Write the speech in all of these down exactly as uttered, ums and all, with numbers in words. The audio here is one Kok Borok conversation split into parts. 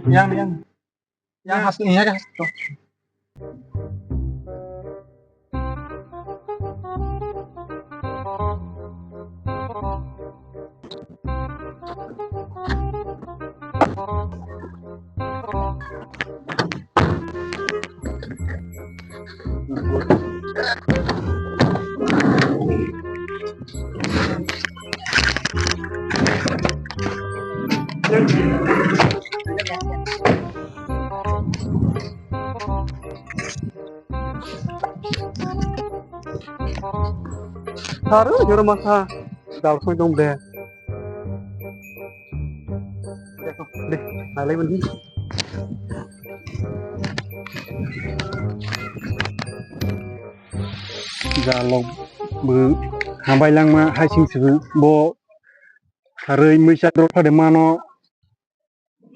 Yang, yang. Yang hasto, yang hasto. Aro jora masa dal khoi dong de. De, nalai mani. Jalok bo hambai langma hai sing sibu bo harui muisa drop phade mano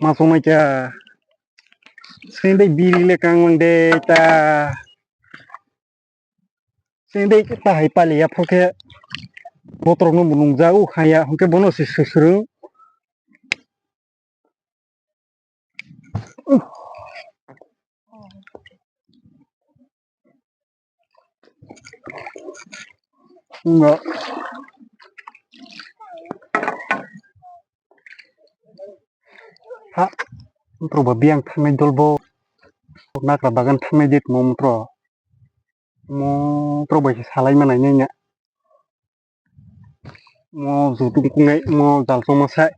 ma songnai kha. Sini dei biri le kang mang de ta. Sini dei ta hai pali ya phoke botrok no bunung ja u khaya hwnkhe bono se susuru. Nga. Ha, motro ba biyang thangnai dolbo. Nakra bagan thangnai dit mo motro. Mo motro bai se salai manai nai na. Mo jutung kungai mo jalsong ma sai.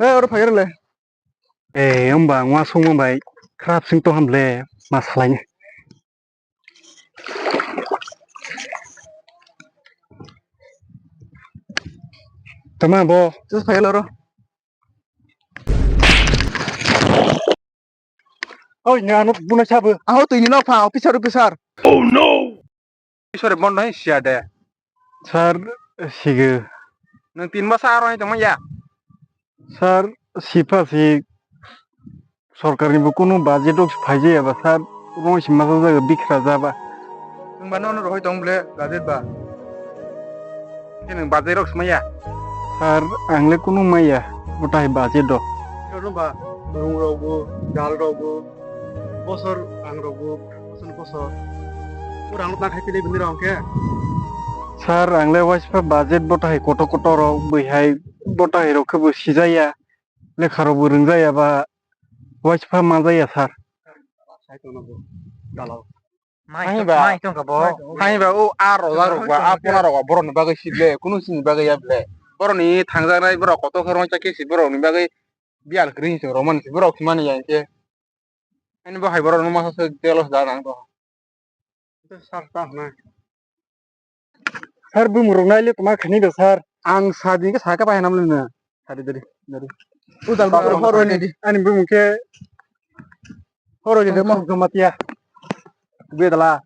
Eh, oro phai rele. Eh, hamba ngwa songma bai khrap sing to hamle ma salai. Tama bo. Just phai loro. Oi, nang ano bunai sabo. Aho twi ni nok pha officer, officer. Oh no. Officer bondo hai siya de. Sir, sige. Nang tin basa aro hai tongma ya. Sir, sipa si sorkar ni bo kunu budget rok phaijaya ba sir, rong si masa jaga bikra jaba. Nwng ba nono rohoi tong ble budget ba. Khe nwng budget rok swmaya? Sir, ang le kunu maya, bo tai budget rok. Khe nwng ba, nwng rok bo, dal rok bo, bosor ang rok bo, bosor bosor. O rang rok na khai tele bini rok khe. Sir, ang le waispa budget bo tai koto koto rok, bwihai bo tai rok khe bo sijaya, lekha rok bo rwngjaya ba, waispa manjaya sir. Sai tongno bo, dal rok. Mai Hai tong-, ba. Mai tongkha bo. Hai ba, o a rojak rok ba, a pona rok ba, borok ni bagwi si ble, kunu sini bagwi ya ble. Borok ni thangjaknai borok kotor khe rong chakhe si borok ni bagwi biyal kwrwi hinwi rwmani si borok si mani ya hinkhe. Ani bo hai borok no masa se jealous da nang to. Sir, ta hwnai. Sir, bumung rok nai le tongma khani da sir. Ang sadi ke saka pai hanam le na. Sadi dari, dari. Udal ba horo ni di. Ani bumung khe horo ni de mo. Jamatia. Bedala.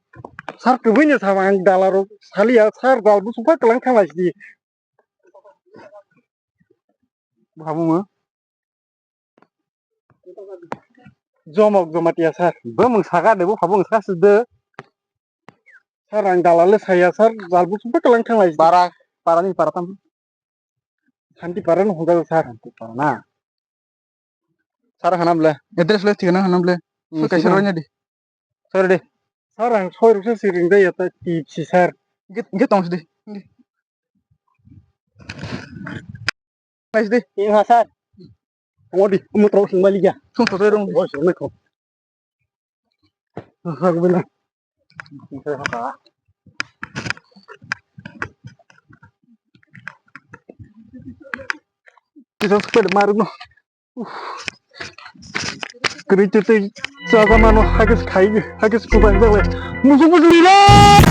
Sir, kubui ni sama ang dala rok saliya sir, dal bu suka kelang khalai di. Babu mo. Jomok Jamatia sir. Bumung saka de bo phabung saka side. Sir, ang dalal le saya sir, jalbu sumpa kelang thanglai. Para, para ni para tam. Santi para no hoga sir. Santi para na. Sir hanam le. Address le thik na hanam le. Hmm, so kaisa thik na. Roi na di. Sorry de. Sir, ang soi ruksa si ring de ya ta tip si sir. Git, git tong si di. Nice day. Iya, Hasan. Kamu di, kamu terus kembali ya. Tuh, tuh, tuh, tuh. Oh, sini kok. Hasan, benar. Kita sepeda marung, no. Kiri cuti, jaga mano, hagis khai, hagis kubang jaga. Musuh musuh lila.